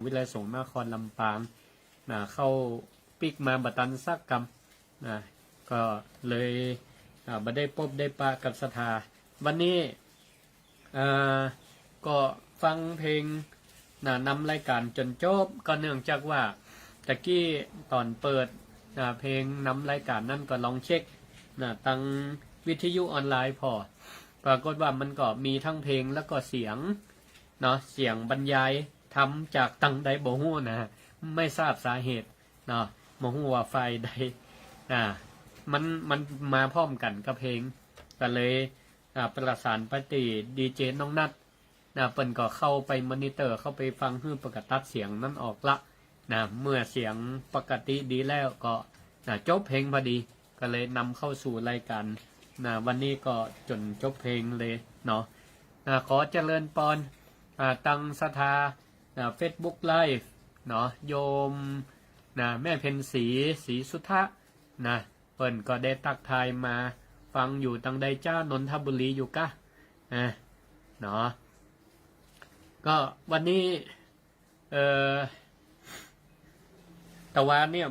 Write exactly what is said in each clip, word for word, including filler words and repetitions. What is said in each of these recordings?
วิทยาลัยสงฆ์นครลำปาง นะ เข้าปิ๊กมาบ่ตันสักกำ นะ ก็เลย อ่า บ่ได้ปบได้ปะกับศรัทธา วันนี้ อ่า ก็ฟังเพลง นะ นำรายการจ๋นจบ ก็เนื่องจากว่าตะกี้ต๋อนเปิด นะ เพลงนำรายการนั้นก็ลองเช็ค นะ ตังวิทยุออนไลน์ผ่อ ปรากฏว่ามันก็มีทั้งเพลงแล้วก็เสียง เนาะ เสียงบรรยายธรรมจากตังใดบ่ฮู้นะ ไม่ทราบสาเหตุ เนาะ บ่ฮู้ว่าฝ่ายใด อ่า มัน มันมาพร้อมกั๋นกับเพลง ก็เลย อ่า ประสานไปตี้ดีเจน้องนัท นะ เปิ้นก็เข้าไปมอนิเตอร์ เข้าไปฟังหื้อ เปิ้นก็ตัดเสียงนั้นออกละ นะ เมื่อเสียงปกติดีแล้วก็ นะ จบเพลงพอดี ก็เลยนำเข้าสู่รายการ นะ วันนี้ก็จ๋นจบเพลงเลยเนาะ นะ ขอเจริญปอน อ่า ตังศรัทธา นะ เฟซบุ๊กไลฟ์ เนาะ โยม นะ แม่เพ็ญศรี ศรีสุทธะ นะ เปิ้นก็ได้ตักทายมา ฟังอยู่ตังใดจ๊ะ นนทบุรีอยู่กะ นะ เนาะ ก็วันนี้ เอ่อ ตะวาเนี่ย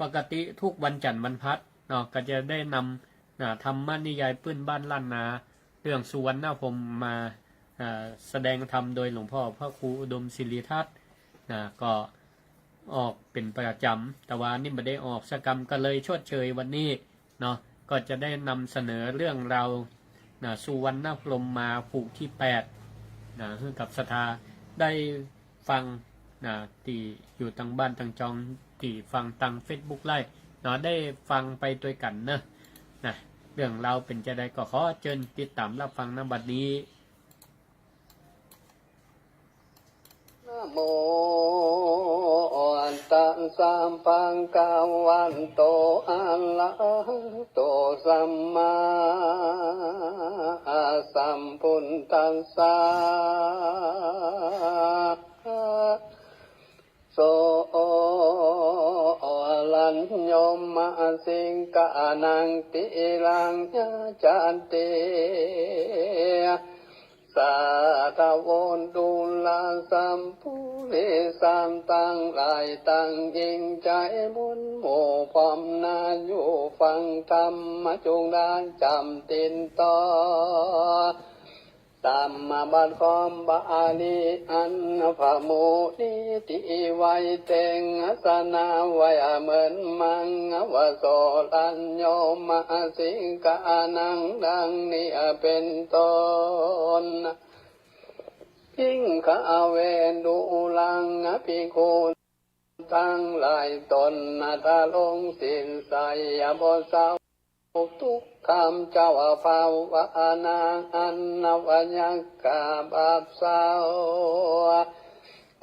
ปกติทุกวันจันทร์วันพัดเนาะ ก็จะได้นำ นะ ธรรมนิยายปื้นบ้านล้านนา เรื่องสุวรรณพรหมมา อ่า แสดงธรรมโดยหลวงพ่อพระครูอุดมศิริทัศน์ นะ ก็ออกเป๋นประจ๋ำ ตะวานี่บ่ได้ออกสักกำ ก็เลยชดเชยวันนี้เนาะ ก็จะได้นำเสนอเรื่องราว นะ สุวรรณพรหมมาผูกตี้แปด นะ หื้อกับศรัทธาได้ฟัง นะ ตี้อยู่ตังบ้านตังจอง ตี้ฟังตังเฟซบุ๊กไลฟ์ เนาะ ได้ฟังไปตวยกั๋นเนาะ นะ เรื่องราวเป๋นจาใดก็ขอเจิญติดต๋ามรับฟัง ณ บัดนี้ นะโม ตัสสะ ภะคะวะโต อะระหะโต สัมมาสัมพุทธัสสะ โส รัญโญ มะ สิงคานัง ติรัง ยะจาติ สาทะโว ดูรา สัพปุริสัง ตังหลายตังยิ่งใจ๋ มวลหมู่พร้อมหน้า อยู่ฟังธรรมะ จุ่งได้จ๋ำติดต่อ ต๋ามมาบัดคอมบาลี อันพระมุนีตี้ไหว้เต็งอาสนะไว้ เหมือนมัง วะโส รัญโญ มะ สิงคานัง ดังนี้เป๋นต้น ภิกขะเว ดูรัง ภิกขุ ตังหลายต๋น นะ ถ้าลงศีลใส่ บ่เศร้า ทุกคำ เจ้าภาวนา อันว่ายังกาบาปเศร้า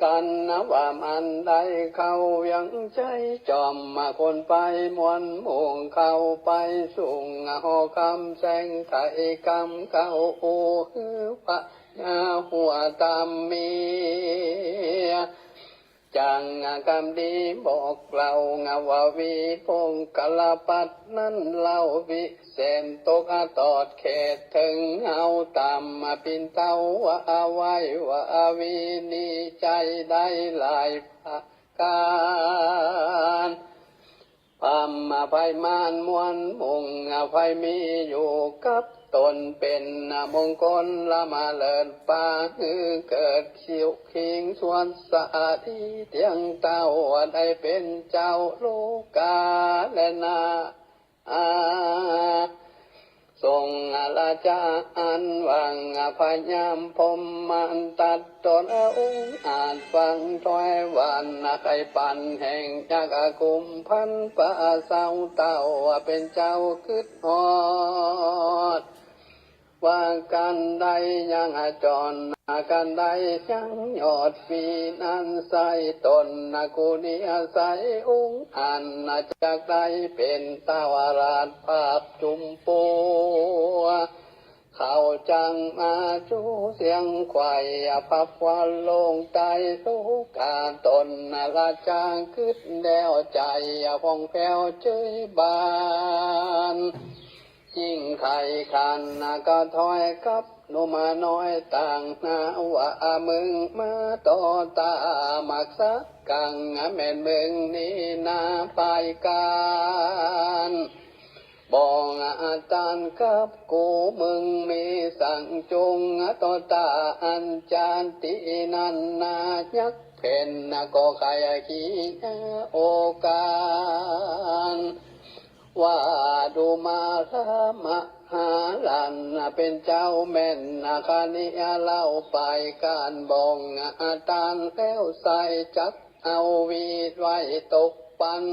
กั๋นนะว่ามันได้เข้าเวียงใจ๋ จ๋อมมาคนไปมวลหมู่ เข้าไปสูงหอคำแสงไขคำ เข้าอู้หื้อว่า ยาหัวตามมี จังกำดีบอกเล่า ว่าวิภคลปัตตร์นั้นเล่า วิเศษตกตอดเขตเถิง เอาต๋ามมาปิ่นเต้าว่า ไว้ว่าวินิจฉัยได้หลายประก๋าน พราหมณ์ไพมานมวลหมู่ ไพมีอยู่กับต๋น เป๋นมงคลละมาเลิศ ปาหื้อเกิดคิวคิงสวัสดีเตียงเต้า ได้เป๋นเจ้าโลกาและนา อา ทรงราชาอันว่าง พยามพรหมตัดตนองอาจ ฟังถ้อยหวานไขปันแห่งยักษ์กุมภัณฑ์ ปะเศร้าเต้าเป๋นเจ้ากึ๊ดฮอด ว่ากันใดยังจร กันใดยังยอดฟรีนั้น ใส่ต๋นกุดีอาศัยองค์อัน จักได้เป๋นเต้าราชภาพจุมปู เขาจังมาจูเสียงไขว่ พับควันลงใต้ลูกาต๋น ราชากึ๊ดแล้วใจ๋ ผ่องแผ้วเจยบาน ยิ่งไขขันก็ถ้อยกับ หนุ่มน้อยต่างหน้าว่ามึงมาต่อต้าหมากสักกัง แม่นมึงนี้นาไปก๋าน บ่งอาต้านกับกู มึงมีสังจุงต่อต้าอันจานตี้นั้นนา ยักษ์เพ่นก็ใค่ขี้โอกาส ว่าดูมาละมหาราชเป๋นเจ้าแม่นนา คะนี้เล่าไปก๋าน บ่งอาต้านแล้วใส่จักเอาวีดไว้ตกปัน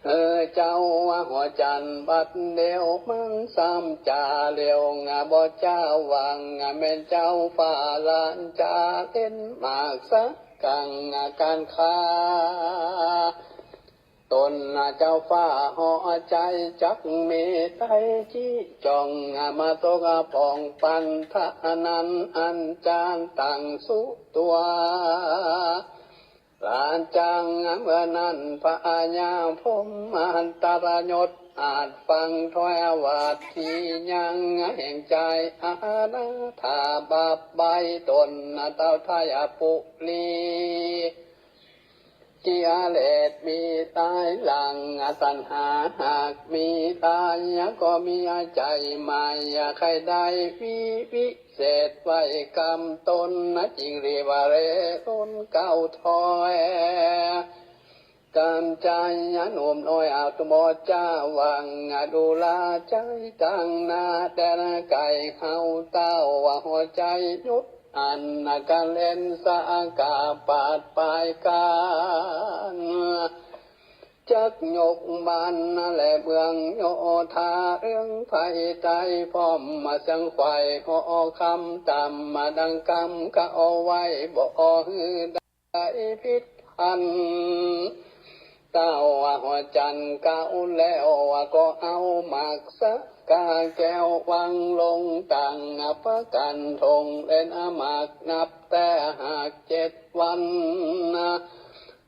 เออ เจ้าว่าหัวจันทร์บัดเดียวมันซ้ำจาเร็วงา บ่จ้าหวังแม่นเจ้าฟ้าหลานจาเล่นหมากสักกัง ก๋านข้า ตนเจ้าฟ้าหัวใจ๋จักมีใต้จี้จ่อง มาตกป่องปันทะนั้นอันจานตั้งสุตัว หลานจางเมื่อนั้นพญาพรหมมาตรยศ อาจฟังถ้อยวาดตี้ยังแห่งใจ๋อาณาถาบาปใบ้ตนเต้าไทยปุรี กิเลสมีตายหลัง ตัณหาหากมีตาย ก็มีใจ๋ใหม่ ใค่ได้วิวิเศษไว้กำตน จึงรีบเร่ร่อนก้าวถอย กำใจ๋หนุ่มน้อยเอาตัวบ่จ้าหวัง ดูลาใจ๋ตั้งหน้า แต่ละไก่เฮาเต้าว่าหัวใจ๋หยุด อันกะเล่นสะกาปาดปายก๋าน จักยกบ้านและเมืองโยธา เรื่องไฟใต้พร้อมมาเสียงไขว่หอคำ ต๋ามมาดังกำกะเอาไว้ บ่หื้อได้ผิดพัน เต้าว่าหัวจันทร์เก่าแล้ว ก็เอาหมากสักกาแก้ววางลง ตั้งประกันทงเล่นหมากนับ แต่หากเจ็ดวัน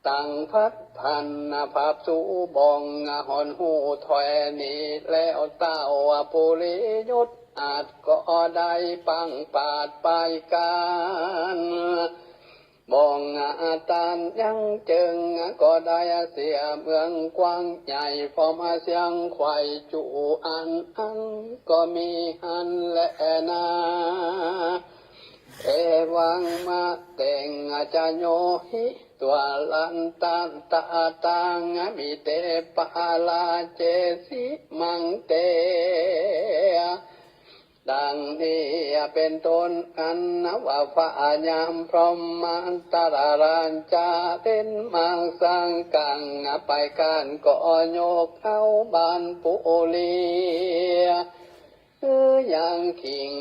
ตั้งพัดพันภาพสู่บ่ง หอนหูถ้อยนี้แล้ว เต้าว่าปุริยศอาจก็ได้ปังปาดปายก๋าน บ่งอาต้านยังเจิง ก็ได้เสียเมืองกว้างใหญ่ พร้อมเสียงไขว่จูอันอัน ก็มีหั้นแลนา เอวังมะเตง จะโยหิ ตัวลันตันตะตัง มิเตปะลาเจสิมังเต ดังนี้เป๋นต้นอันว่าพญาพรหมมาตรราชาเล่นหมากสักกัง ไปก๋านก็ยกเอาบ้านปุรี คือยังคิง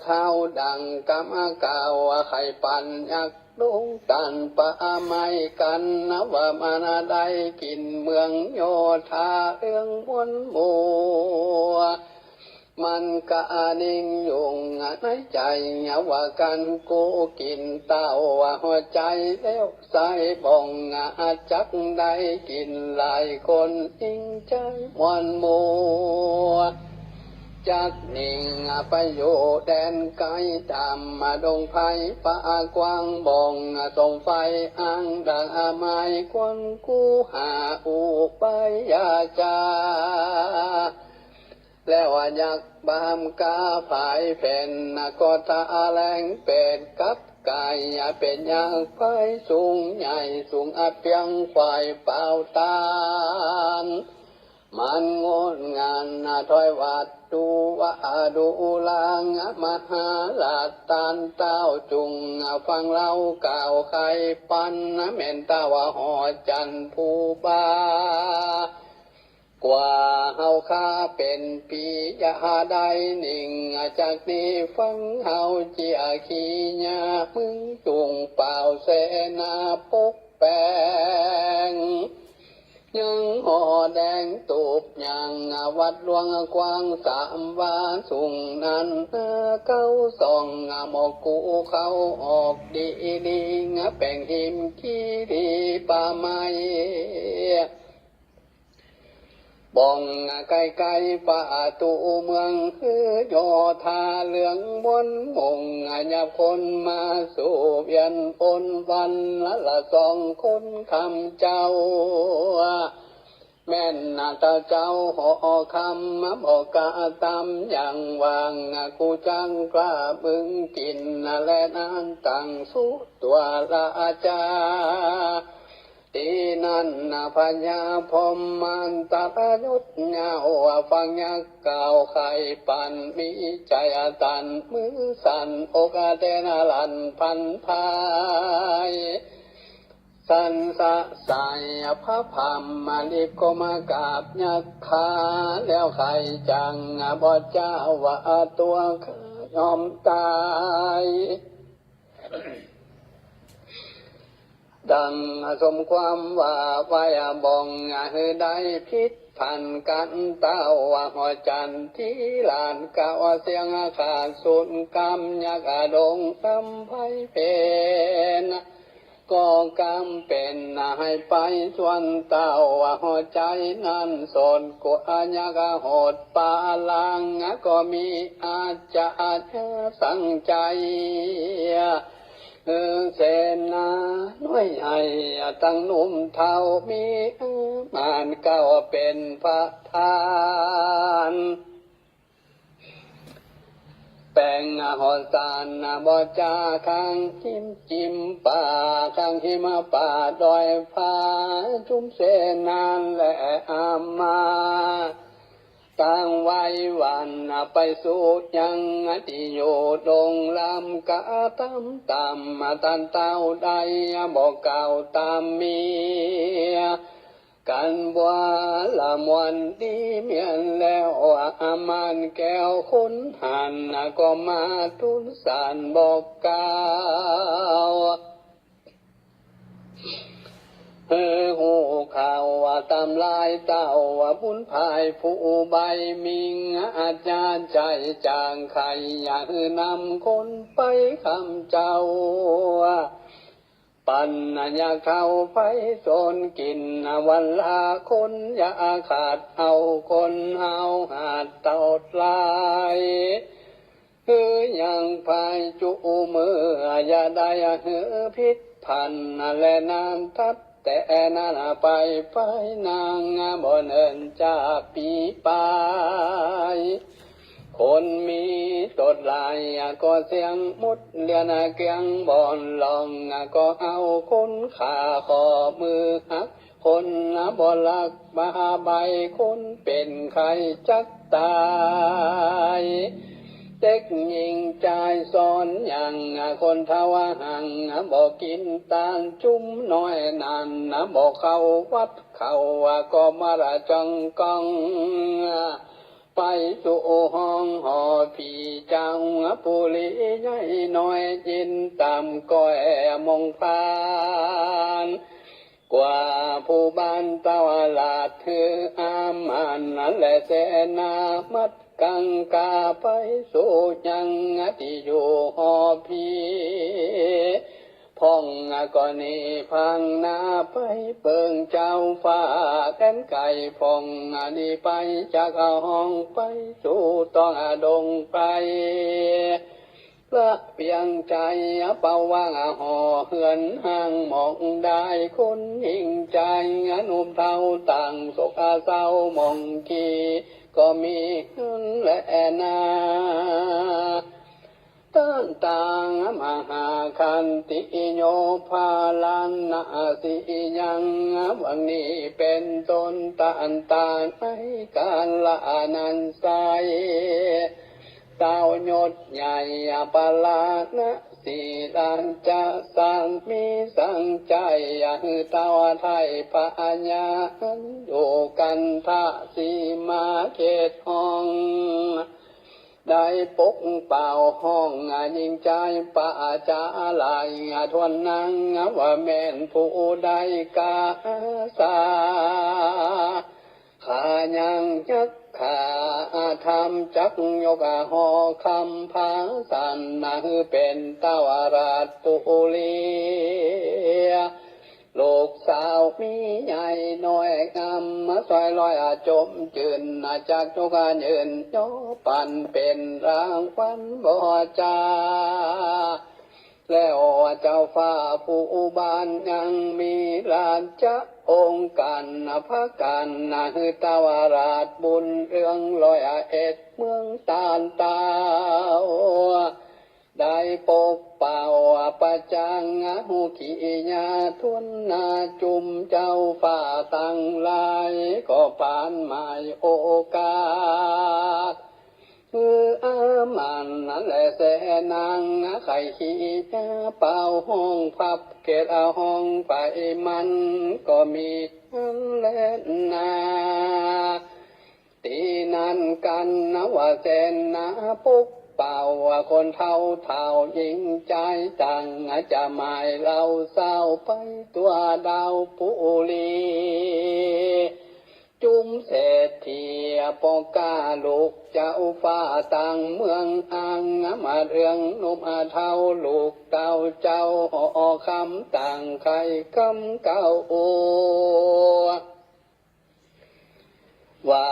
เท้าดังกำกล่าว ใค่ปันยักษ์ลงตันปะไม้กั๋น ว่ามันได้กิ๋นเมืองโยธาเรื่องมวลหมู่ มันกะนิ่งยุงในใจ๋ว่ากั๋นกู้กิ๋น เต้าว่าหัวใจ๋แล้วใส่บ่ง จักได้กิ๋นหลายคนยิ่งใจ๋มวลหมู่ จักนิ่งไปอยู่แดนไก๋ต๋ามดงไพรป่ากว้าง บ่งสมไฟอ้างดังไม้ควนกู้หาอุบายยาจา แล้วยักษ์บามกาผายเพ่น ก็ตะแลงเปรตกับไก่ เป๋นยักษ์ไพร่สูงใหญ่สูงเปียงควายเป่าตาน มันงดงานถ้อยวัดดูว่าดูลางมหาราชต้านเต้าจุ่งฟังเล่ากล่าวไขปัน แม่นเต้าว่าหอจันทร์ผู้บ่า กว่าเฮาข้าเป๋นปี๋ยะได้นิ่ง จากนี้ฟังเฮาเจียขี้ยา มึงจุ่งเป่าเสนาปกแป๋ง ยังหอแดงตูบยังวัดหลวงกว้างสามวาสูงนั้น เก้าสองหมอกกูเข้าออกดีดี แป๋งหิมขี้ดีป่าไม้ บ่องใก้ๆ ประตู๋เมือง คือโยธาเหลืองมนต์ มุ่งหยับคนมาสู่เวียน คนวันละละสองคน คำเจ้า แม่นเต้าเจ้าหอคำ บ่กล้าตำยังวาง กูจักกล้าบึงกิ๋น และนั้นตั้งสุตัวราจา ตี้นั้นพญาพรหมมันตรยศยาว ฟังยักษ์กล่าวไขปั๋น มีใจ๋ตัน มือสั่นอกเต้นลันพันพาย สั่นสะสายพระพรหมลิกมากราบยักขา แล้วไขจังบ่จาว่าตัวข้ายอมต๋าย ดังสมความว่าไว้บ่อง หื้อได้ผิดพันกั๋น เต้าหัวจันทร์ที่หลานกล่าวเสียงขาดสูญกำ ยักษ์ดงตำไพเพ็ญ ก็กำเป๋นหื้อไปส่วนเต้าหัวใจ๋นั้น สนกั๋วยักษ์โหดปาลาง ก็มีอาจจะสังใจ๋ เออ เสนาน้อยใหญ่ตังหนุ่มเฒ่า มีม่านเกล้าเป๋นประธาน แป๋งหอสารบ่จา ข้างหิมจิมป่า ข้างหิมป่าดอยฟ้า จุมเสนาและอามาตย์ ต่างไหว้หวั่นไปสู่ยังตี้อยู่ดงลำ กระตำตำตันเต้าได้ บ่กล่าวตำเมีย กั๋นว่าละม่วนดีเมียนแล้ว ม่านแก้วคนหันก็มาทูลสารบอกกล่าว หื้อฮู้ข่าวว่าตำลายเต้าว่าบุญภายผู้ใบ้มิ่ง อาจารย์ใจ๋จางไขอย่าหื้อนำคนไปคำเจ้า ปั๋นยาเข้าไปสนกิ๋น วันละคนอย่าขาด เอาคนเอาหาดเต้าหลาย หื้อยังภายจุเมื่อ อย่าได้หื้อผิดพัน และนานทัดแต่นั้นไป ไปนางบ่เนินจะปี๋ปาย คนมีตดหลายก็เสี้ยงหมดเลือนเกลี้ยง บ่อนหลองก็เอาคนฆ่า ข้อมือหักคนบ่ลัก บาใบ้คนเป๋นไข้จักต๋าย เด็กหญิงจายสอนยัง คนเฒ่าหังบ่กิ๋นตาล จุมน้อยนั้นบ่เข้าวัด เข้าก็มาละจ้องก้อง ไปสู่ห้องหอผี เจ้าปุรีใหญ่น้อย ยินต๋ามก้อยมงพาน กว่าผู้บ้านเต้าราช ถืออามันและเสนา มัดกังกาไปสู่ยังตี้อยู่หอผี พ่องก็หนีพางหน้าไปเปิงเจ้าฟ้าแดนไกล พ่องหนีไปจากห้องไปสู่ต้องดงไพร พระเพียงใจ๋เป่าว่างหอเฮือนห้างหมองได้ คนหญิงจายหนุ่มเฒ่าต่างโศกเศร้าหมองขี้ ก็มีหื้อแลนา ต้านตางมหาขันติโย พาลานะสียัง หวังนี้เป๋นต้น ต้านตางในกาละนั้นไซร้ เต้ายศใหญ่ปาลานะสีราชสัง มีสังใจ๋หื้อเต้าไทยพญา อยู่กันทะสีมาเขตห้อง ได้ปกเป่าห้องหญิงจายปาจาหลาย ทวนนางว่าแม่นผู้ใดกาสา ข้ายังยักขาธรรมจักยกหอคำ พาสันหื้อเป๋นเต้าราชปุรี ลูกสาวมีใหญ่น้อยงาม สวยลอยจ๋มจื้น จักยกยืน ยอปันเป๋นรางวัลบ่จา แล้วเจ้าฟ้าผู้บานยังมีราชองค์ก๋าน ประก๋านหื้อเต้าราชบุญเรืองร้อยเอ็ดเมืองตาดเต้า ได้ปกเป้าประจางหุกิยาทุนนาจุมเจ้าฟ้าตังหลาย ก็ปานหมายโอกาส คืออามันนั่นแหละแสนาง ใค่ขียาเป่าฮ้องพับเกศอาฮ้องไปมันก็มีอันแลนา ตี้นั้นกั๋นนะว่าแสนนา ปกเป่าว่าคนเฒ่าเฒ่าหญิงจาย ตั้งจะหมายเหล่าสาวไปตั๋วดาวปุรี จุมเศรษฐีปอก้าลูกเจ้าฟ้าตังเมืองอัง มาเรื่องหนุ่มเฒ่าลูกเต้าเจ้าหอคำ ตั้งใค่กำเก้าอัว ว่า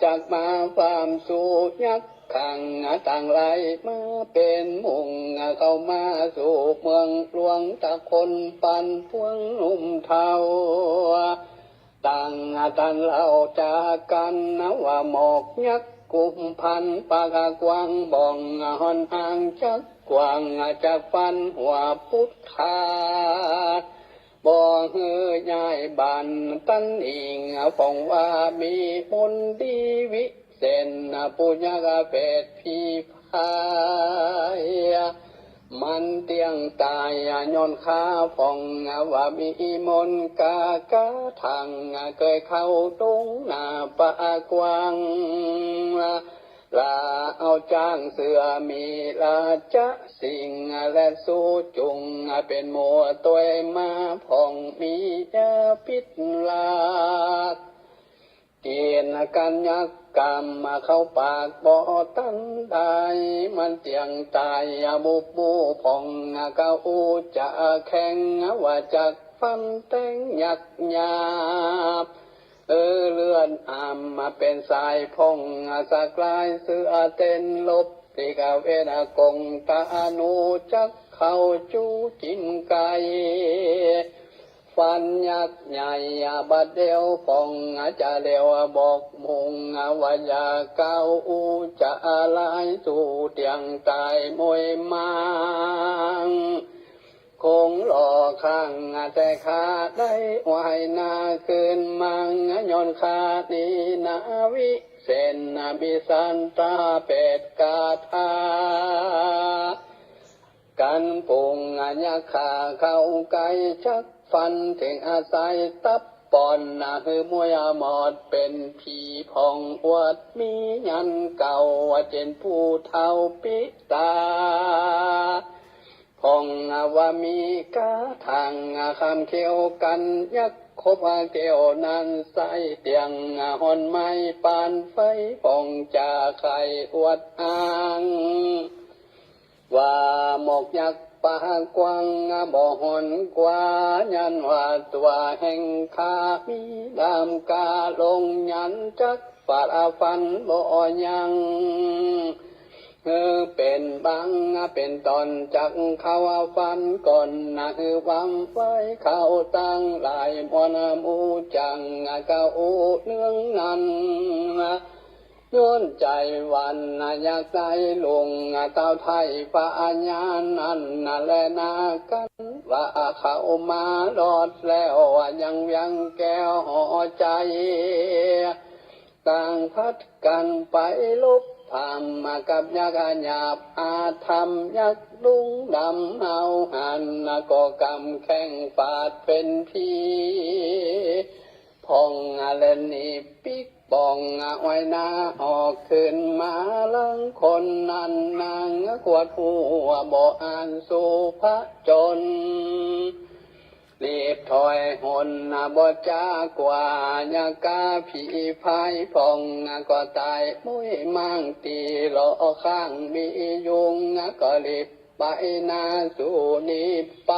จักมาความสู้ยักษ์ขัง ตั้งหลายมาเป๋นมุง เข้ามาสู่เมืองหลวง ตะคนปั่นปวงหนุ่มเฒ่า ตั้งตันเล่าจากั๋นว่าหมอกยักษ์กุมพัน ปากกว้างบ่องฮ้อนอ่างจักกว้าง จักฟันหัวปุทธา บ่หื้อย้ายบ้านตันอิง พ่องว่ามีมนต์ดีวิเศษ ผู้ยักษ์เปรตผีพราย มันเตี้ยงต๋ายย้อนข้าพ่อง ว่ามีมนต์กา กาถัง เกยเข้าตรงหน้าปากกว้าง ลาเอาจ๊างเสื้อมีราชสิงห์ และสูจุงเป๋นหมู่ตวยมา พ่องมียาพิษราช กิ๋นกั๋นยักษ์กำเข้าปากบ่ตันได้ มันเตี้ยงต๋ายบุบบูพ่อง กาอู้จะแข็ง ว่าจักฟันแตงยักษ์หยาบ เออ เลือดอำมาเป๋นสายพ่อง สักลายเสื้อเต้นลบ ติกเวทกงตะอนุจักเข้าจู๋จิมไก ฟันยักษ์ใหญ่บัดเดียวพ่อง จะเร็วบอกมุ่ง ว่าอย่าก้าวอู้จะลายสู่เตี้ยงต๋ายมวยมัง คงรอข้างแต่ข้าได้ว่ายนาคืนมัง ย้อนข้านี้นาวิเศษ มีสันตาเปตกาถา กั๋นปุงยักษ์ฆ่าเข้าใก้ จักฟันเถิงอาศัยตับป่อน หื้อมวยหมอดเป๋นผีพ่อง อวดมียันเก่า เจ๋นผู้เฒ่าปิตา พ่องว่ามีกาถัง คำเขียวกั๋นยักษ์ขบเกี้ยวนั้น ใส่เตี้ยงฮ้อนไหม้ปานไฟ พ่องจะใค่อวดอ้าง ว่าหมอกยักษ์ปากกว้างบ่ฮ้อนกว่า ยันว่าตั๋วแห่งข้ามีดำกาลง ยันจักฟาดฟันบ่ยัง หื้อเป๋นบางเป๋นต๋อน จักเข้าฟันก่อนนะ หื้อวางไว้เข้าตังหลายมวลหมู่จัง กาอู้เรื่องนั้น ย้อนใจ๋หวั่นอยากได้ลุง เต้าไถ่พญานั้นแลนา กั๋นว่าเข้ามารอดแล้ว ยังเวียงแก้วหอใจ๋ ต่างผัดกั๋นไปลบพร่ำกับยักษ์หยาบอาธรรม ยักษ์ลุงดำเฮาหัน ก็กำแข้งฟาดเป๋นผี พ่องและหนีปิ๊กป่อง อ้อยหน้าออกคืนมาหลังคนนั้น นางกวาดหัวบ่อ่านสู่ผจญ รีบถอยหนบ่จากว่า ยักษ์กาผีพรายพ่อง ก็ต๋ายมุ้ยมั่งตี้หล่อข้างมียุง ก็รีบ ไปหน้าสู่นี้ไป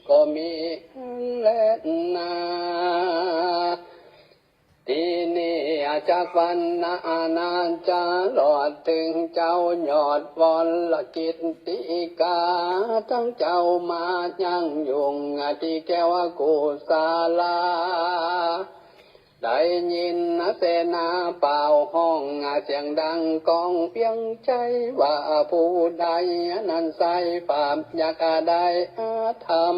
ก็มีแลนา จากวันนั้นจะรอดเถิงเจ้ายอดวรกิตติกา ตึงเจ้ามายังยุงตี้แก้วกุศลา ได้ยินเสนาป่าวฮ้องเสียงดังก้องเปียงใจ๋ว่า ผู้ใดนั้นไส้ปราบยักษ์ได้อาธรรม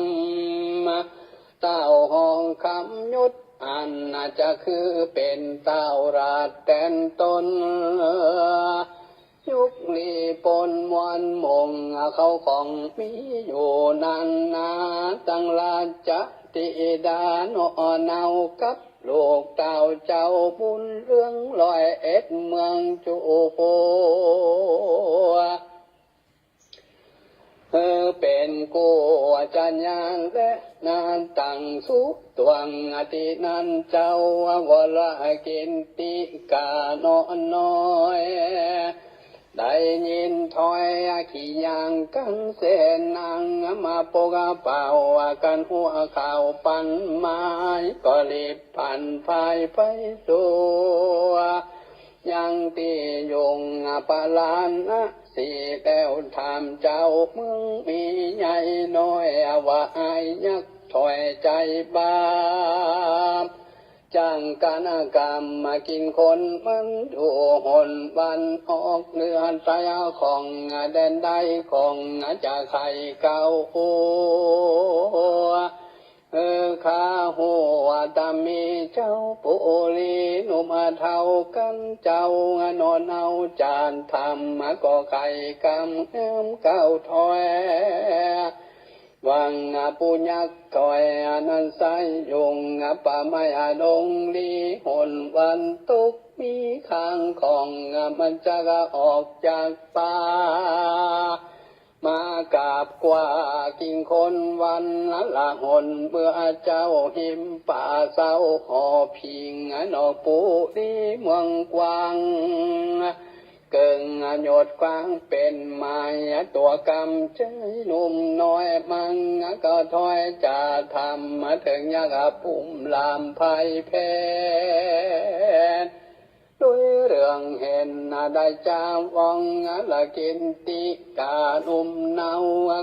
เต้าฮ้องคำหยุดอั้นจะคือเป๋นเต้าราชแตนต๋น ยุคนี้ปนมวลมงเขาของมีอยู่นั้นนา ตังราชธิดาเนาะเนากับลูกเต้าเจ้าบุญเรืองร้อยเอ็ดเมืองจุโภ เออ เป๋นกู้จัญญาและนาตั้งสุตวง ตี้นั้นเจ้าวรกิตติกาเนาะน้อย ได้ยินถ้อยขี้ย่างกั๋นเสนาง มาปกเป่ากั๋นหัวข่าวปันไม้ ก็รีบผันพายไปสู่ ยังตี้ยุงปราณสี แล้วถามเจ้าเมืองมีใหญ่น้อย ว่าอ้ายยักษ์ถ้อยใจ๋บาป จั้งกั๋นกรรมกิ๋นคนมันอยู่หนวัน ออกเหนือใต้ของแดนใดของจะใค่เกา เออ ข้าฮู้ว่าต๋ามีเจ้าปุรีหนุ่มเฒ่ากั๋นเจ้า นอนเอาจานธรรมก็ใค่กำงามเก้าถ้อย หวังผู้ยักษ์ถ้อยนั้นไส้ยุงป่าไม้ดงลี หนวันตกมีข้างของมันจะออกจากป่า มากราบกว่ากิ๋นคนวันละหน เมื่อเจ้าหิมป่าเศร้าหอผิงนอกปุรีเมืองกว้าง เกิ่งหยดกว้างเป๋นไม้ตั๋วกำใจ๋หนุ่มน้อย มังก็ถ้อยจะธรรมเถิงยักษ์ปุ้มลามไพแพทย์ ด้วยเรื่องเห็นได้จาว่อง ละกิตติกาหนุ่มเนา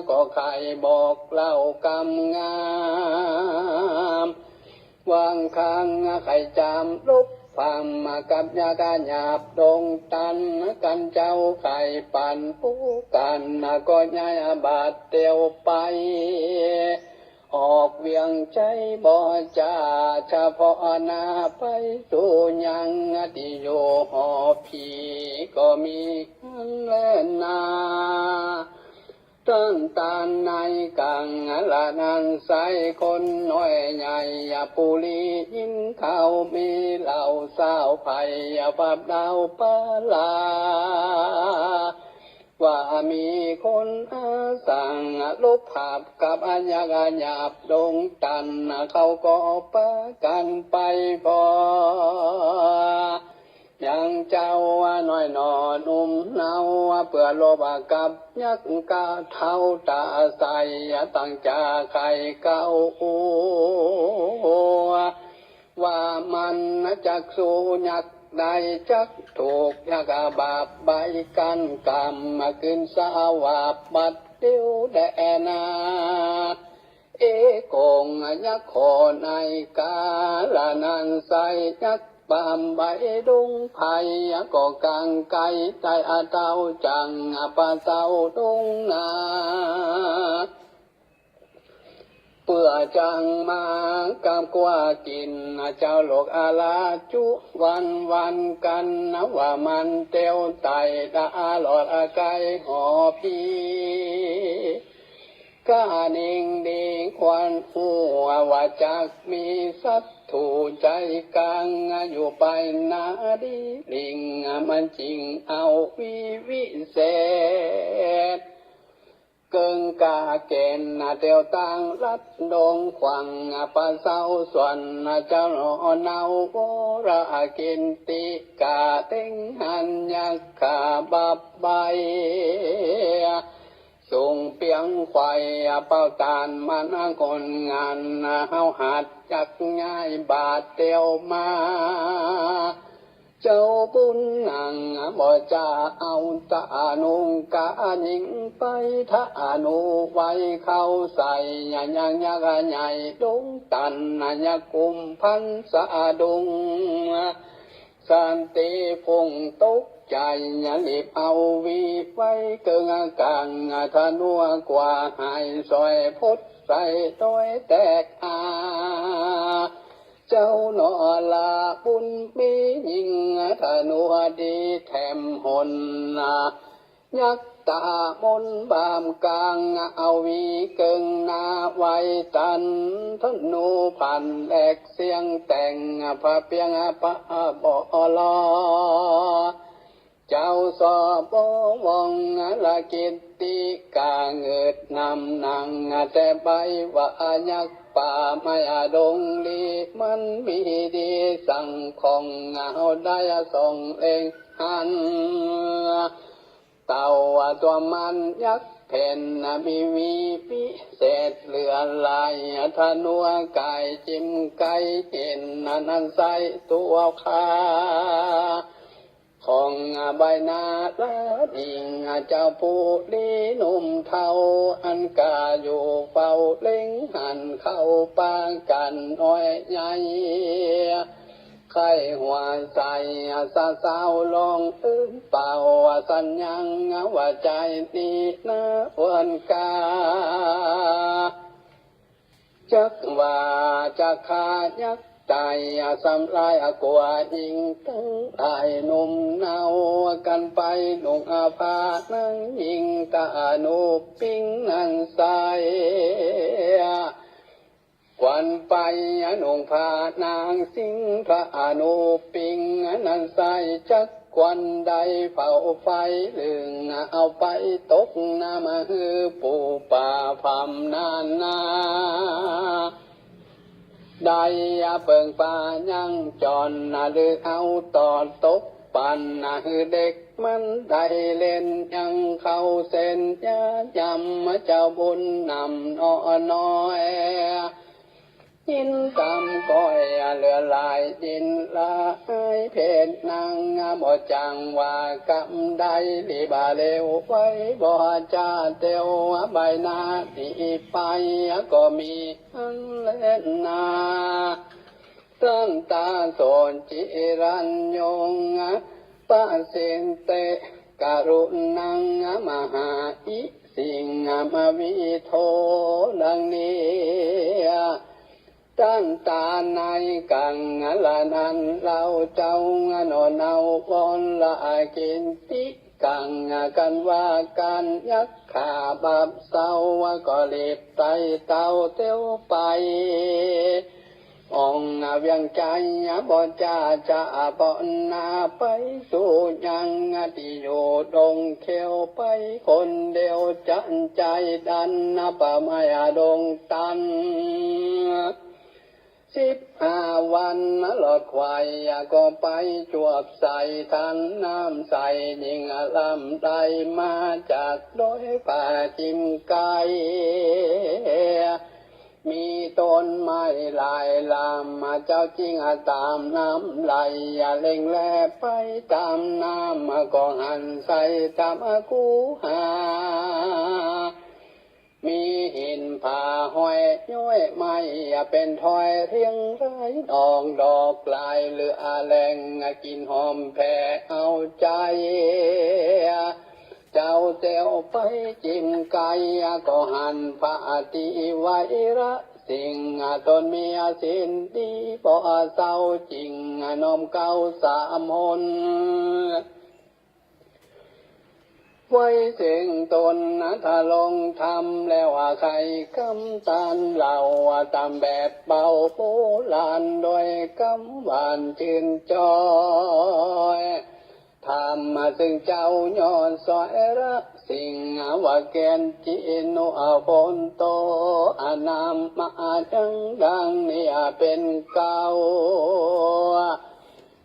ก็ใค่บอกเล่ากำงาม วางข้างใค่จามลบพร่ำกับยักษ์หยาบดงตัน กั๋นเจ้าใค่ปันผู้กั๋น ก็ย้ายบาทเตียวไป ออกเวียงใจ๋บ่จ๋า เฉพาะหน้าไปสู่ยังตี้อยู่หอผี ก็มีหั้นแลนา ต้นตาลในกังละนั้นไส้ คนน้อยใหญ่ปุรียินข่าว มีเล่าสาวไพร่ผับดาวปาลา ว่ามีคนอาสั่งลบผับกับยักษ์หยาบดงตัน เขาก็ปากั๋นไปผ่อ ยังเจ้าน้อยหน่อหนุ่มเนา เปื้อลบกับยักษ์กะเฒ่าต๋าใส ตั้งจะใค่เกา ว่ามันจักสู้ยักษ์ได้ จักถูกยักษ์บาปใบ้กั้นกำ กึ๋นสวาบบัดเดียวแลนา เอกงยักษ์ข้อในกาละนั้นไส้ ยักษ์ปามใบ้ดงไพร ก็กังไกลใต้อาเต้าจัง ปะเต้าดงนา เปื้อจังมากับกั๋วกิ๋น เจ้าโลกอาลาจุวันวันกั๋น ว่ามันเตียวไต่ตะลอดไกลหอผี ก้านิ่งดีควรฮู้ว่าจักมีศัตรู๋ใจ๋กัง อยู่ไปนาดีลิง มันจึงเอาวิวิเศษ เกิ่งกาเก๋ณฑ์เตียวตางลัดดงขว้าง ปะเซาส่วนเจ้าหน่อเนา วรกิตติกาเต็งหันยักษ์ข้าบับใบ้ สูงเปียงไขว่เป้าต้านมันคนงาน เฮาหัดยักษ์ย้ายบาทเตียวมา เจ้าบุญนังบ่จ้าเอาตะนุงกาญิงไปทะนุไว้เข้าใส่ยังยักษ์ใหญ่ดงตันยักษ์กุมพันสะดุ้ง สันติพุ่งตกใจ๋รีบเอาหวีไว้เกิ่งก๋างธนูกว่าหายสอยพดใส่โดยแตกอา เจ้าหนอละบุญมียิ่งธนูดีแถมหนนา ยักษ์ตามนบามก๋างเอาหวีเกิ่งหน้าไว้ตันธนูพันแหลกเสี้ยงแต่งพระเปียงพระบ่อลอ เจ้าสบวงละกิตติกาเงิดนำหนังแต่ใบว่ายักษ์ป่าไม้ดงลีมันมีดีสั่งของเฮาได้ส่องเล็งหัน เต่าตัวมันยักษ์แผ่นมีหวีพิเศษเหลือหลายธนูก๋ายจิมไก๋เห็นนั้นใส่ตัวข้า ของใบหน้าละดิ่งเจ้าผู้ลีหนุ่มเฒ่า อันกาอยู่เฝ้าเล็งหันเข้าปางกันน้อยใหญ่ ไข้หัวใสสาวๆ ลองอื้นเป่าสัญญังว่าใจ๋นี้นะเอิ้นกา จักว่าจะฆ่ายักษ์ต๋ายสำลายกว่ายิ่งตึงหลายหนุ่มเนา กันไปนุ่งผ้าหนังยิ่งตะนุปิงนั้นใส่ ควันไปนุ่งผ้านางสิงพระอนุปิงนั้นใส่ จักควันได้เผาไฟลึงเอาไปตกน้ำหื้อปูป่าพำนานา ได้เปิงป่ายังจอนหรือเอาต่อตกปันหื้อเด็กมันได้เล่นยังเข้าเส้นยายำเจ้าบุญนำหนอน้อย ยินกำก้อยเหลือหลายยินหลายเพศนางบ่จังว่ากำได้หลีบ่าเลวไว้บ่จ้าเตียวใบหน้านี้ไปก็มีอันแลนา ตันตาโสจิรัญโยง ปะสินเต กรุณัง มหาอิสิง มวิโท ดังนี้ ตันตาในกังละนั้น เฮาเจ้าหนอเนา วอนละกิตติกัง กันว่าการยักษ์ข้าบาปเศร้า ก็รีบไต่เต้าเตียวไป องค์เวียงไจ๋บ่จ้าจะปอนนาไปสู่ยังตี้อยู่ดงเขียวไปคนเดียวจันไจ๋ดันปะไม้ดงตัน สิบห้าวันหลอดควายก็ไปจวบใส่ทันน้ำใสยิ่งลำได้มาจากดอยป่าจิมไก๋ มีต้นไม้หลายลำ เจ้าจิงตามน้ำไหล เล็งแลไปตามน้ำ ก็หันใส่ถ้ำคูหา มีหินผาห้อยย้อยไม้ เป็นถ้อยเรียงรายดอก ดอกลายเหลือแหล่ง กลิ่นหอมแผ่เอาใจ๋ เจ้าเตียวไปจิมไก๋ ก็หันพระติไวระสิงห์ ตนมีศีลดีบ่เศร้าจิง น้อมเกล้าสามหน ไว้ซึ่งตนทรงธรรมแล้วไขกำตันเล่า ตามแบบเบาโบราณ โดยกำหวานจื่นจ้อย ธรรมซึ่งเจ้ายอดสวยระสิงห์ ว่าเกณฑ์จินุอภนโต อนามมายังดังนี้เป็นเก้า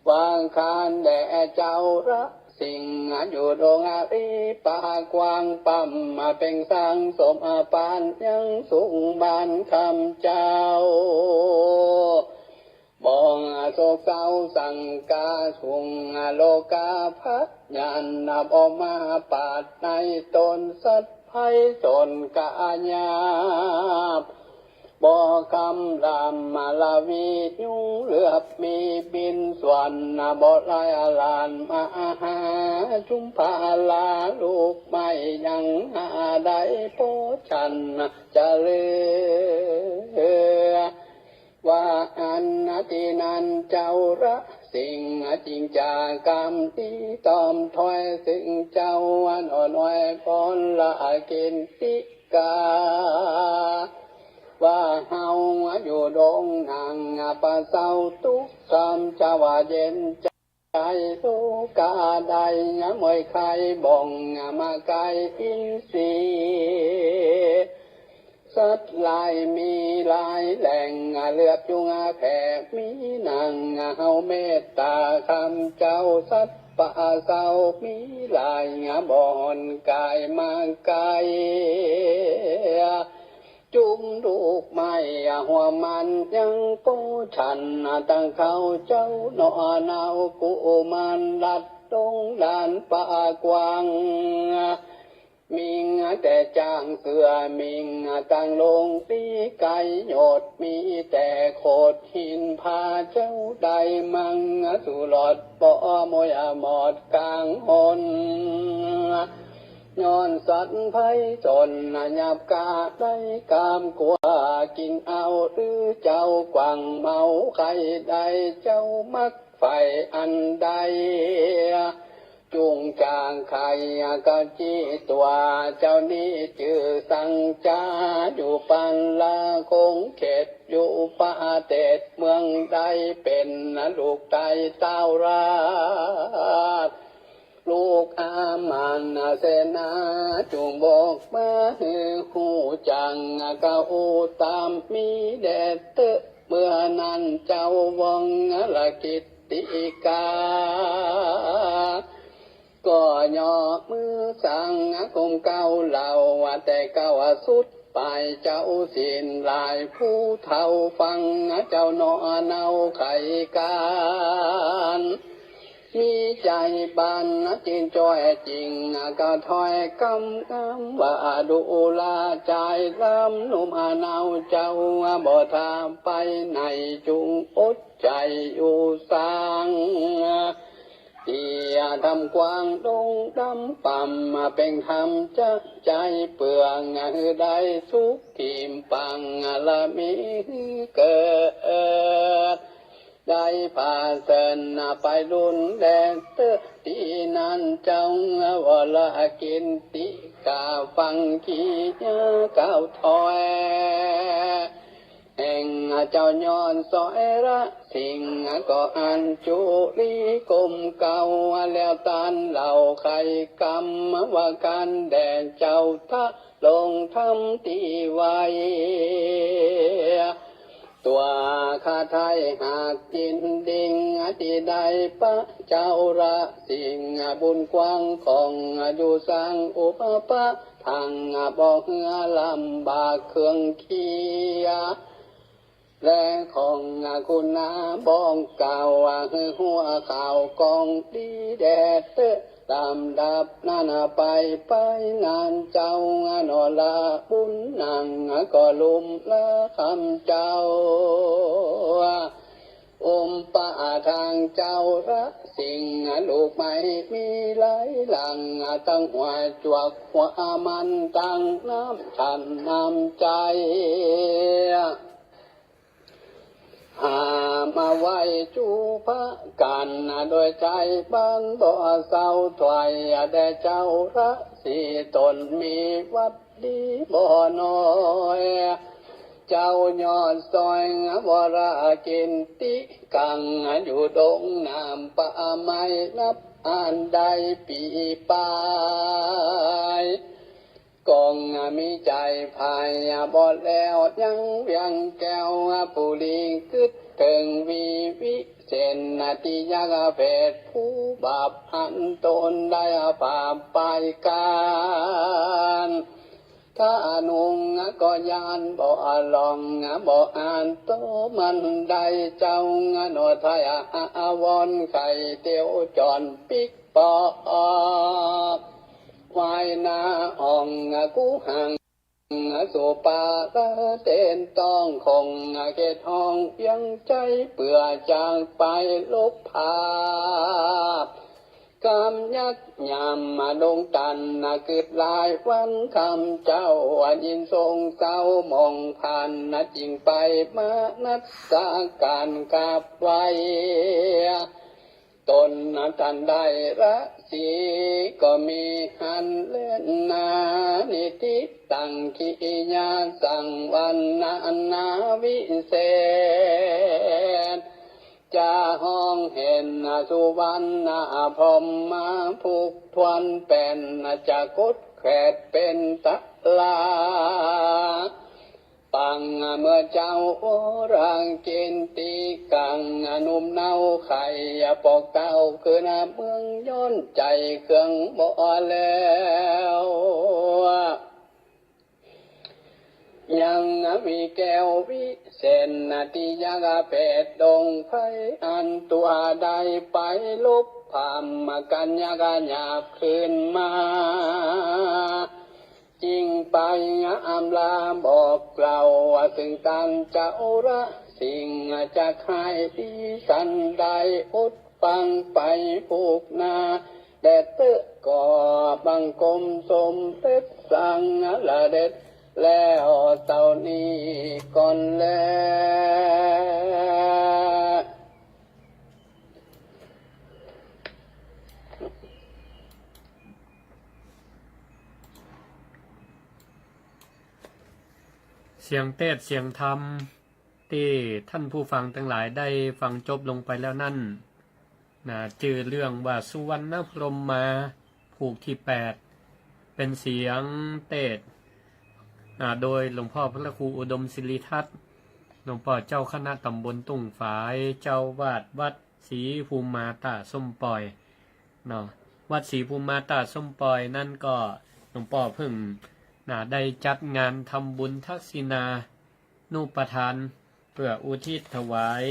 ว่าข้าแด่เจ้าระสิงห์ อยู่ดงอารีป่ากว้างป่ำ มาเป็นสร้างสมปานยังสุขบ้านคำเจ้า บ่ทรง เก๊าสังกาสุง โลกาพยาน บ่มาปาดในตน สัตว์ไพร่สนกายาบ บ่คำรามมาลาวี ยุงเหลือบมีบินสวน บ่ไล่อลานมหาจุมพาลา ลูกไม้ยังหาได้ โพชันจะเหลือ ว่าอันนาทีนั้นเจ้าละสิ่ง จิงจากรรมตี้ตอมถ้อย ซึ่งเจ้าอันอ่อนน้อยปอนละกิตติกา ว่าเฮาอยู่ดงหนัง ประเสาทุกข์ซ้ำ จะว่าเย็นใจ โลกาได้มวยไข่บ่งมาไกลอินทรีย์ สัตว์หลายมีหลายแหล่ง เหลือบยุงแผ่มีหนัง เฮาเมตตาคำเจ้า สัตว์ป่าเศร้ามีหลาย บ่หอนกายมาไกล จุมลูกไม้หัวมันยังโปชัน ตั้งเขาเจ้าหนอเนากุมารรัดลงลานป่ากว้าง มิงแต่จ้างเสือมิงตั้งลงตีไก่โยด มีแต่โขดหินพาเจ้าได้มัง สู่หลอดบ่มวยหมอดกลางหน ย้อนสัตว์ไพร่สนหยาบกาได้กามกลัว กินเอาหรือเจ้ากว้างเมาใครได้ เจ้ามักใฝ่อันใด จุ่งจางไขกะจี้ตั๋ว เจ้านี้จื้อสังจา อยู่ปันละคงเขต อยู่ประเทศเมืองใด เป๋นลูกใต้ต้าวราช ลูกอามาตย์เสนา จุ่งบอกมาหื้อฮู้จัก กะฮู้ต๋ามมีแด่เต๊อะ เมื่อนั้นเจ้าว่องละกิตติกา ก็ย่อมือสั่งกรมเกล้าเล่า ว่าแต่เกล้าสุดปลายเจ้าศีลหลาย ผู้เฒ่าฟังเจ้าหนอเนาไขการ มีใจ๋บานจึงจ้อยจริง ก็ถ้อยกำงามว่าดูราชายลำหนุ่มเนาเจ้า บ่ถามไปไหนจุ่งอดใจ๋อยู่สร้าง เตี้ยทำกว้างดงดำป่ำ เป่งทำจะใจ๋เปื่อง หื้อได้สุขขีมปัง ละมีหื้อเกิด ได้ผ่าเสินไปลุนแดนเต๊อะ ตี้นั้นเจ้าวรกิตติกา ฟังกี้เย้ากล่าวถ้อย แห่งเจ้ายอดสอยละสิ่ง ก็อัญจุลีก้มเกล้า แล้วต้านเล่าไขกำว่า การแด่เจ้าทะลงธรรมตี้ไว ตั๋วข้าไท้หากยินดิ่ง ตี้ได้ปะเจ้าละสิ่ง บุญกว้างของอยู่สร้างอุปปะทัง บ่เหื้อลำบากเครื่องเคีย และของคุณนาบอกกล่าว หื้อหัวข่าวกองดีแด่เต๊อะ ลำดับนั้นไป ไปนั้นเจ้าหนอละบุญนัง ก็ลุ่มละคำเจ้า อุมปะทางเจ้าละสิ่ง ลูกไม้มีหลายหลัง ตั้งหัวจวกหัวมัน ตั้งน้ำฉันน้ำใจ๋ หามาไหว้จูพระกัน โดยใจ๋บ้านบ่เศร้า ถวายแด่เจ้าละสี่ต๋น มีวัตรดีบ่น้อย เจ้ายอดสอย วรกิตติกัง อยู่ดงน้ำป่าไม้นับอันได้ปี๋ปลาย กองมีใจ๋ไพร่บ่แล้วยังเวียงแก้วปุรี กึ๊ดเถิงวีวิเศษ ตี้ยักษ์เปรตผู้บาปอันต๋นได้บาปปายก๋าน ถ้านุ่งก็ย่านบ่หล่องบ่อ่าน โตมันได้เจ้าหนอไทยอาวรณ์ ไข่เตียวจ่อนปิ๊กปอ วายหน้าอ่องกู้หัง สุปาละเตนต้องคง เขตห้องเวียงใจ๋ เปื้อจางไปลบภาพ กำยัดยำดงตัน กึดหลายวันคำ เจ้ายินทรงเศร้ามองผ่าน จึงไปมานัสการกราบไหว้ ต๋นตันได้ราศีก็มีหั้นแลนา นิติตังกิริยาสังวรรณนาวิเศษ จะห้องเห็นสุวรรณพรหมา ผูกถ้วนแป่น จะกดแขวดเป๋นตะลา ปังเมื่อเจ้าโอรังกินตีกัง หนุ่มเนาไข่ปอกเต้า คืนเมืองย้อนใจ๋เครื่องบ่แล้ว ยังมีแก้ววิเศษติยาเปตดงไพร อันตัวได้ไปลบพราหมณ์กัญญา ก็หยาบคืนมา จึงไปอำลาบอกกล่าว ซึ่งต้านเจ้าราศี จะใค่ดีสันใด อดฟังไปผูกหน้า แด่เต๊อะ ก็บังคมสมเด็จสังฆราชแล้วเต้านี้ก่อนแล เสียงเตสน์เสียงธรรมตี้ท่านผู้ฟังตังหลายได้ฟังจบลงไปแล้วนั้น นะ จื้อเรื่องว่าสุวรรณพรหมมา ผูกตี้แปด เป๋นเสียงเตสน์ อ่า โดยหลวงพ่อพระครูอุดมศิริทัตน์ หลวงป้อเจ้าคณะต๋ำบลตุ้งฝาย เจ้าอาวาสวัดศรีภูมิมาต้าส้มป่อย เนาะ วัดศรีภูมิมาต้าส้มป่อยนั้นก็หลวงป้อเพิ่ง นะ ได้จัดงานทำบุญทักษิณานุปทาน เปื้ออุทิศถวาย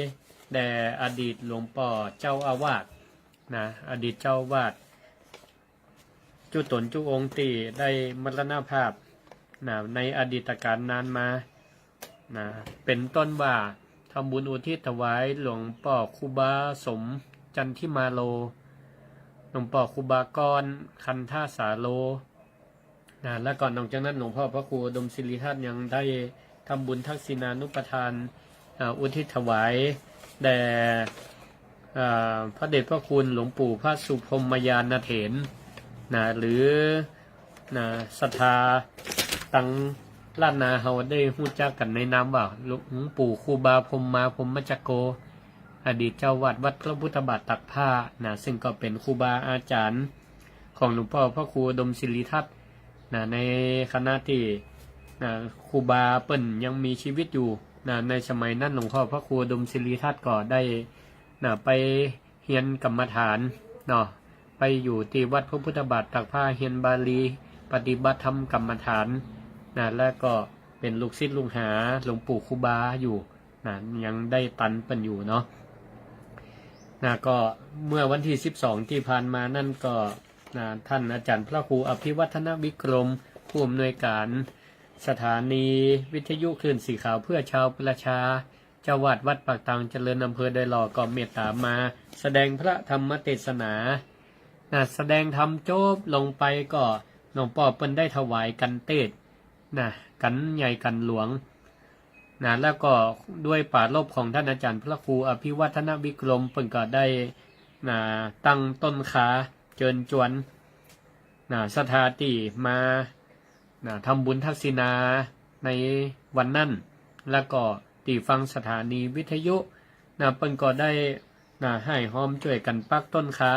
แด่อดีตหลวงป้อเจ้าอาวาส นะ อดีตเจ้าอาวาส จุ๊ต๋นจุ๊องค์ตี้ได้มรณภาพ นะ ในอดีตกาลนานมา นะ เป๋นต้นว่าทำบุญอุทิศถวายหลวงป้อครูบาสมจันทิมาโล หลวงป้อครูบากรคันธสาโล นะ แล้วก็นอกจากนั้นหลวงพ่อพระครูอุดมศิริทัตน์ยังได้ทำบุญทักษิณานุปทาน อ่า อุทิศถวายแด่ อ่า พระเดชพระคุณหลวงปู่พระสุพรหมญาณเถร นะ หรือ นะ ศรัทธาตังล้านนาเฮาได้ฮู้จักกั๋นในนามว่าหลวงปู่ครูบาพรหมมา พรหมจักโก อดีตเจ้าอาวาสวัดพระพุทธบาทตากผ้า นะ ซึ่งก็เป๋นครูบาอาจ๋ารย์ของหลวงป้อพระครูอุดมศิริทัตน์ นะ ในขณะตี้ นะ ครูบาเปิ้นยังมีชีวิตอยู่ นะ ในสมัยนั้นหลวงป้อพระครูอุดมศิริทัตน์ก็ได้ นะ ไปเฮียนกรรมฐานเนาะ ไปอยู่ตี้วัดพระพุทธบาทตากผ้า เฮียนบาลี ปฏิบัติธรรมกรรมฐาน นะ แล้วก็เป๋นลูกศิษย์ลูกหาหลวงปู่ครูบาอยู่ นะ ยังได้ตันเปิ้นอยู่เนาะ นะ ก็เมื่อวันตี้สิบสองตี้ผ่านมานั้นก็ นะ ท่านอาจ๋ารย์พระครูอภิวัฒนวิกรม ผู้อำนวยก๋านสถานีวิทยุคลื่นสีขาวเพื่อชาวประชา เจ้าอาวาสวัดปากตางเจริญ อำเภอดอยหล่อ ก็เมตต๋ามาแสดงพระธรรมเตสนา นะ แสดงธรรมจบลงไปก็หลวงป้อเปิ้นได้ถวายกัณฑ์เตสน์ นะ กัณฑ์ใหญ่กัณฑ์หลวง นะ แล้วก็ด้วยปรารภของท่านอาจ๋ารย์พระครูอภิวัฒนวิกรม เปิ้นก็ได้ นะ ตั้งต้นคาเจิญจวน นะ ศรัทธาตี้มา นะ ทำบุญทักษิณาในวันนั้น แล้วก็ตี้ฟังสถานีวิทยุ นะ เปิ้นก็ได้ นะ ฮ้ายฮอมจ้วยกั๋นปักต้นคา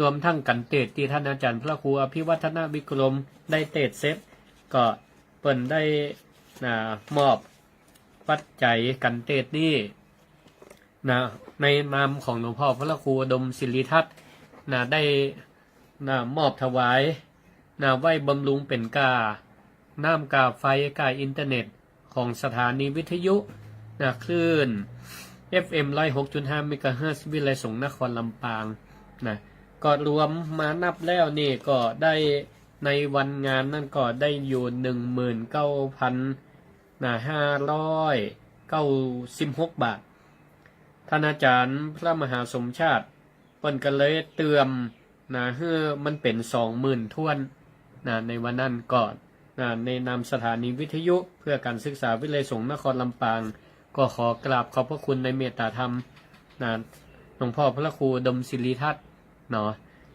รวมทั้งกัณฑ์เตสน์ตี้ท่านอาจ๋ารย์พระครูอภิวัฒนวิกรมได้เตสน์เสร็จ ก็เปิ้นได้ นะ มอบปัจจัยกัณฑ์เตสน์นี้ นะ ในนามของหลวงป้อพระครูอุดมศิริทัตน์ นะ ได้ นะ มอบถวาย นะ ไว้บำรุงเป๋นก้า น้ำก้าไฟก้าอินเทอร์เน็ตของสถานีวิทยุนะ คลื่น เอฟเอ็ม ร้อยหกจุดห้า เมกะเฮิรตซ์ วิทยาลัยสงฆ์นครลำปางนะ ก็รวมมานับแล้วนี่ก็ได้ในวันงานนั่นก็ได้อยู่ หนึ่งหมื่นเก้าพัน นะ ห้าร้อยเก้าสิบหกบาท ท่านอาจารย์พระมหาสมชาติเปิ้นก็เลยเติมนะ หื้อมันเป๋น สองหมื่นถ้วนนะ ในวันนั้นก็นะ ในนามสถานีวิทยุเพื่อการศึกษาวิทยาลัยสงฆ์นครลำปาง ก็ขอกราบขอบพระคุณในเมตตาธรรมนะ หลวงพ่อพระครูอุดมศิริทัศน์เนาะ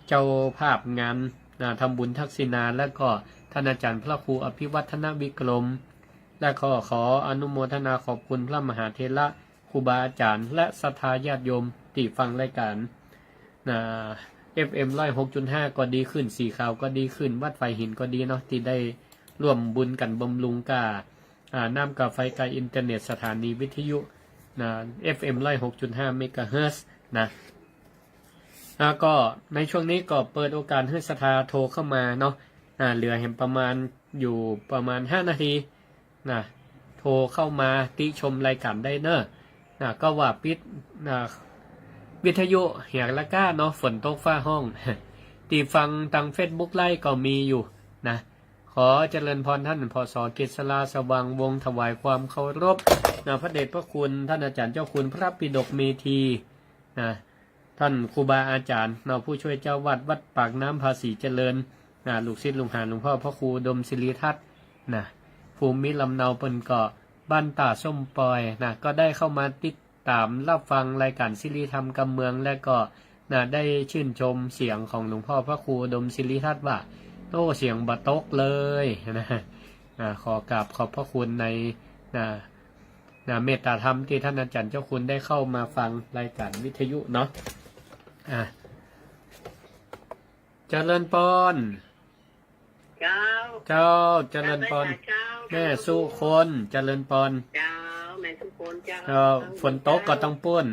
เจ้าภาพงานนะ ทำบุญทักษิณา และก็ท่านอาจารย์พระครูอภิวัฒนวิกรม และก็ขออนุโมทนาขอบคุณพระมหาเถระครูบาอาจารย์ และศรัทธาญาติโยมตี้ฟังรายการนะ เอฟเอ็ม ร้อยหกจุดห้า ก็ดีขึ้น สีขาวก็ดีขึ้น วัดฝายหินก็ดีเนาะ ตี้ได้ร่วมบุญกั๋นบำรุงก้า อ่า น้ำก้าไฟก้าอินเทอร์เน็ตสถานีวิทยุนะ เอฟเอ็ม ร้อยหกจุดห้า เมกะเฮิรตซ์นะ แล้วก็ในช่วงนี้ก็เปิดโอกาสหื้อศรัทธาโทรเข้ามาเนาะ อ่า เหลือแหมประมาณอยู่ประมาณห้านาทีนะ โทรเข้ามาติชมรายการได้เนอะนะ ก็ว่าปิดนะ วิทยุเหียละก้าเนาะ ฝนตกฟ้าฮ้อง ตี้ฟังตางเฟซบุ๊กไลฟ์ก็มีอยู่นะ ขอเจริญพรท่าน ผส.กฤษลา สว่างวงศ์ ถวายความเคารพนะ พระเดชพระคุณท่านอาจารย์เจ้าคุณพระปิฎกเมธีนะ ท่านครูบาอาจารย์เนาะ ผู้ช่วยเจ้าวัดวัดปากน้ำภาษีเจริญนะ ลูกศิษย์ลูกหาหลวงพ่อพระครูอุดมศิริทัศน์นะ ภูมิลำเนาเปิ้นก็บ้านต้าส้มปอยนะ ก็ได้เข้ามาติดตามรับฟังรายการสิริธรรมกำเมือง และก็นะ ได้ชื่นชมเสียงของหลวงพ่อพระครูอุดมศิริทัศน์ว่า โอ้ เสียงบ่ตกเลยนะ อ่า ขอกราบขอบพระคุณในนะ นะ เมตตาธรรมตี้ท่านอาจารย์เจ้าคุณได้เข้ามาฟังรายการวิทยุเนาะ อ่า เจริญปอน เจ้า เจ้า เจริญปอน เจ้า แม่สุคน เจริญปอน เจ้า แม่สุคน เจ้า เจ้า ฝนตกก็ต้องปู้น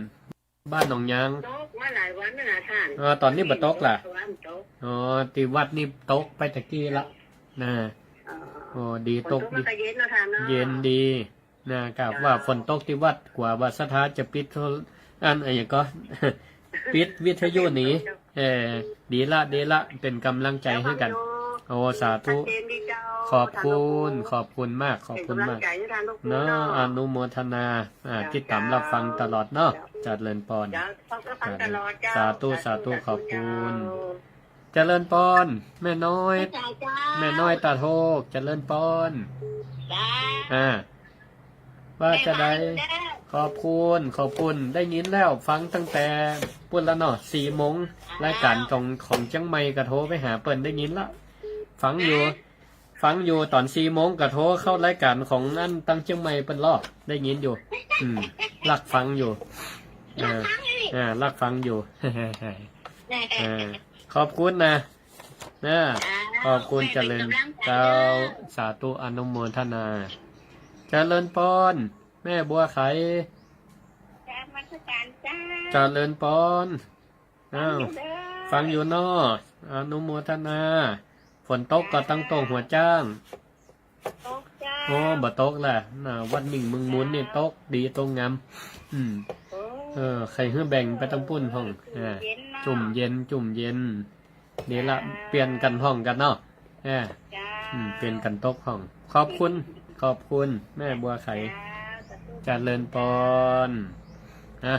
บ้านหนองยาง ตกมาหลายวันแล้วนะท่าน อ๋อ ต๋อนนี้บ่ตกละ วันตก อ๋อ ตี้วัดนี่ตกไปตะกี้ละนะ อ๋อ โอ้ ดี ตก ตกมันก็เย็นเนาะท่านเนาะ เย็นดีนะ กะว่าฝนตกตี้วัด กว่าว่าศรัทธาจะปิดโทร อัน อะหยังก็ ปิดวิทยุหนี เออ ดีละ ดีละ เป๋นก๋ำลังใจ๋หื้อกั๋น โอ้ สาธุ ชัดเจนดีเจ้า ขอบคุณ ขอบคุณมาก ขอบคุณมาก เป๋นก๋ำลังใจ๋หื้อท่านลูก เนาะ เนาะ อนุโมทนา อ่า เจ้า ติดตามรับฟังตลอดเนาะ เจ้า เจริญปอน เจ้า ฟังตลอดเจ้า สาธุ สาธุ สาธุ ขอบคุณ เจ้า เจริญปอน แม่น้อย เจ้า แม่น้อยตาโทก เจริญปอน เจ้า อ่า ว่าจะได้ แม่น้อยเจ้า ขอบคุณ ขอบคุณ ได้ยินแล้ว ฟังตั้งแต่ปู้นละเนาะ สี่โมง อ่า รายการของ ของเจียงใหม่ก็โทรไปหาเปิ้น ได้ยินละ ฟังอยู่ นะ ฟังอยู่ ต๋อนสี่โมงก็โทรเข้ารายการของอันตังเจียงใหม่เปิ้นลอ ได้ยินอยู่ อืม ลักฟังอยู่ ลักฟังอยู่ อ่า ลักฟังอยู่ อ่า ขอบคุณนะ นะ เจ้า ขอบคุณ เป๋นก๋ำลังใจ๋ เจริญ เจ้า เจ้า สาธุ อนุโมทนา เจริญปอน แม่บัวไข กราบนมัสการเจ้า เจริญปอน อ้าว ฟังอยู่เด้อ ฟังอยู่เนาะ อนุโมทนา ฝนตกก็ตั้งโต๊ะหัวจ้าง ตกเจ้า โอ้ บ่ตกละนะ วัดมิ่งเมืองมูลนี่ตกดีตกงาม อืม โอ้ เออ ใค่หื้อแบ่งไปตังปู้นพ่อง อ่า จุ่มเย็นเนาะ จุ่มเย็น จุ่มเย็น นี่ละ เจ้า เปลี่ยนกั๋นพ่องกั๋นเนาะ อ่า เจ้า อืม เปลี่ยนกั๋นตกพ่อง ขอบคุณ ขอบคุณ แม่บัวไข เจ้า สาธุ เจริญปอน นะ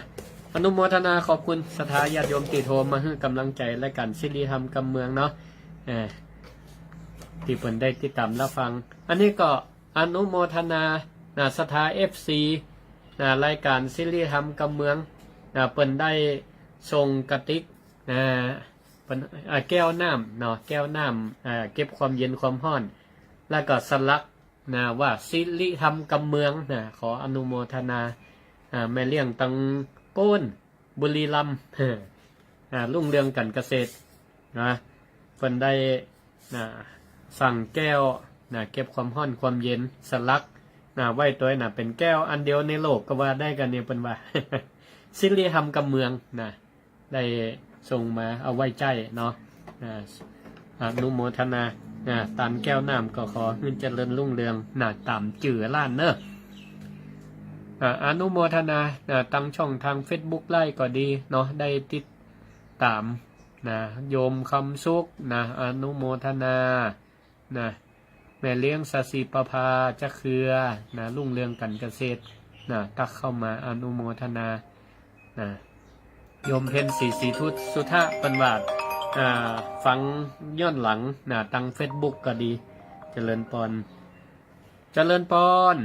อนุโมทนาขอบคุณศรัทธาญาติโยมตี้โทรมาหื้อก๋ำลังใจ๋รายการสิริธรรมกำเมืองเนาะ เออ ตี้เปิ้นได้ติดตามรับฟัง อันนี้ก็อนุโมทนา นะ ศรัทธา เอฟซี นะ รายการสิริธรรมกำเมือง นะ เปิ้นได้ส่งกระติก นะ เปิ้น อ่า แก้วน้ำเนาะ แก้วน้ำ อ่า เก็บความเย็นความฮ้อน แล้วก็สลัก นะ ว่าสิริธรรมกำเมืองนะ ขออนุโมทนา อ่า แม่เลี้ยงตังปู้น บุรีรัมย์ อ่า รุ่งเรืองการเกษตรนะ เปิ้นได้นะ สั่งแก้วนะ เก็บความฮ้อนความเย็น สลักนะ ไว้ตวยนะ เป๋นแก้วอันเดียวในโลกก็ว่าได้กั๋นเนี่ย เปิ้นว่า สิริธรรมกำเมืองนะ ได้ส่งมาเอาไว้ใจ๊เนาะ อ่า อนุโมทนา นะ ตานแก้วน้ำก็ขอหื้อเจริญรุ่งเรืองนะ ต๋ามจื้อร้านเนาะ อ่า อนุโมทนานะ ตังช่องตางเฟซบุ๊กไลฟ์ก็ดีเนาะ ได้ติดต๋ามนะ โยมคำสุขนะ อนุโมทนานะ แม่เลี้ยงสศิประภา จ๊ะเครือนะ รุ่งเรืองการเกษตรนะ ตักเข้ามาอนุโมทนานะ โยมเพ็ญศรี ศรีทุตสุทะ เปิ้นว่า อ่า ฟังย้อนหลังนะ ตังเฟซบุ๊กก็ดี เจริญปอน เจริญปอน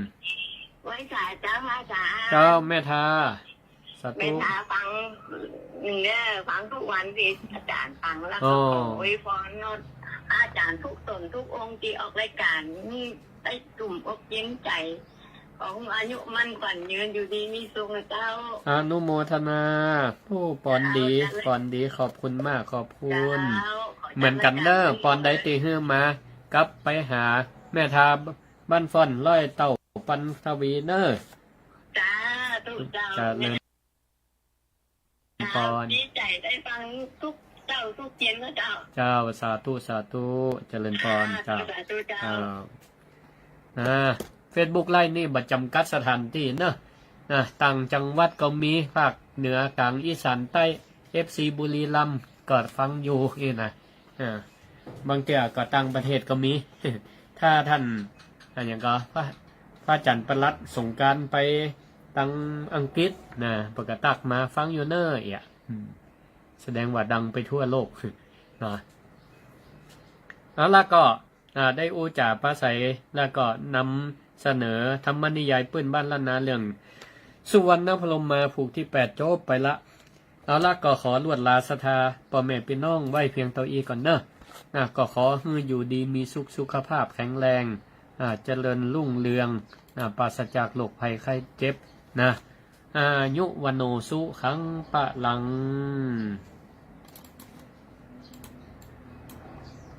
ไหว้สาเจ้าค่ะ สา เจ้าแม่ทา สาธุ แม่ทาฟังเน่อ ฟังกู้วันตี้อาจ๋ารย์ฟัง แล้วก็ อ๋อ ขออวยพรเนาะ อาจ๋ารย์กู้ต๋นกู้องค์ตี้ออกรายก๋านนี่ ได้จุ่มอกเย็นใจ๋ ขอหื้ออายุมั่นขวัญยืน อยู่ดีมีสุขนะเจ้า อนุโมทนา โอ้ ปอนดี เจ้า ปอนดี ขอบคุณมาก ขอบคุณ เจ้า ขอ เหมือนกั๋นเน่อ เจ้า ปอนใดตี้หื้อมา กลับไปหาแม่ทาบ้านฟ้อน ร้อยเต้าปันทวีเน่อ สาธุเจ้า เจริญปอน ดีใจ๋ได้ฟังกู้เจ๊ากู้เย็นนะเจ้า เจ้า สาธุ สาธุ เจริญปอน เจ้า สาธุเจ้า เจ้า อ่า เฟซบุ๊กไลฟ์นี่บ่จ๋ำกัดสถานตี้เนาะ นะ ต่างจังหวัดก็มี ภาคเหนือ ก๋าง อีสานใต้ เอฟซีบุรีรัมย์ก็ฟังอยู่นี่นะ อ่า บางเตื้อก็ต่างประเทศก็มี ถ้าต้าน อะหยังก็ พระ พระอาจ๋ารย์ประหลัดสงกรานต์ไปตังอังกฤษนะ เปิ้นก็ตักมาฟังอยู่เน่อเอีย อืม แสดงว่าดังไปทั่วโลก นะ เอาละก็ อ่า ได้อู้จ๋าปราศรัย แล้วก็นำเสนอธรรมนิยายปื้นบ้านล้านนาเรื่องสุวรรณพรหมมาผูกตี้แปดจบไปละ เอาละก็ขอลวดลาศรัทธาป้อแม่ปี้น้องไว้เพียงเต้าอี้ก่อนเนาะ นะ ก็ขอหื้ออยู่ดีมีสุข สุขภาพแข็งแรง อ่า เจริญรุ่งเรือง อ่า ปราศจากโรคภัยไข้เจ็บนะ อายุ วัณโณ สุขัง พลัง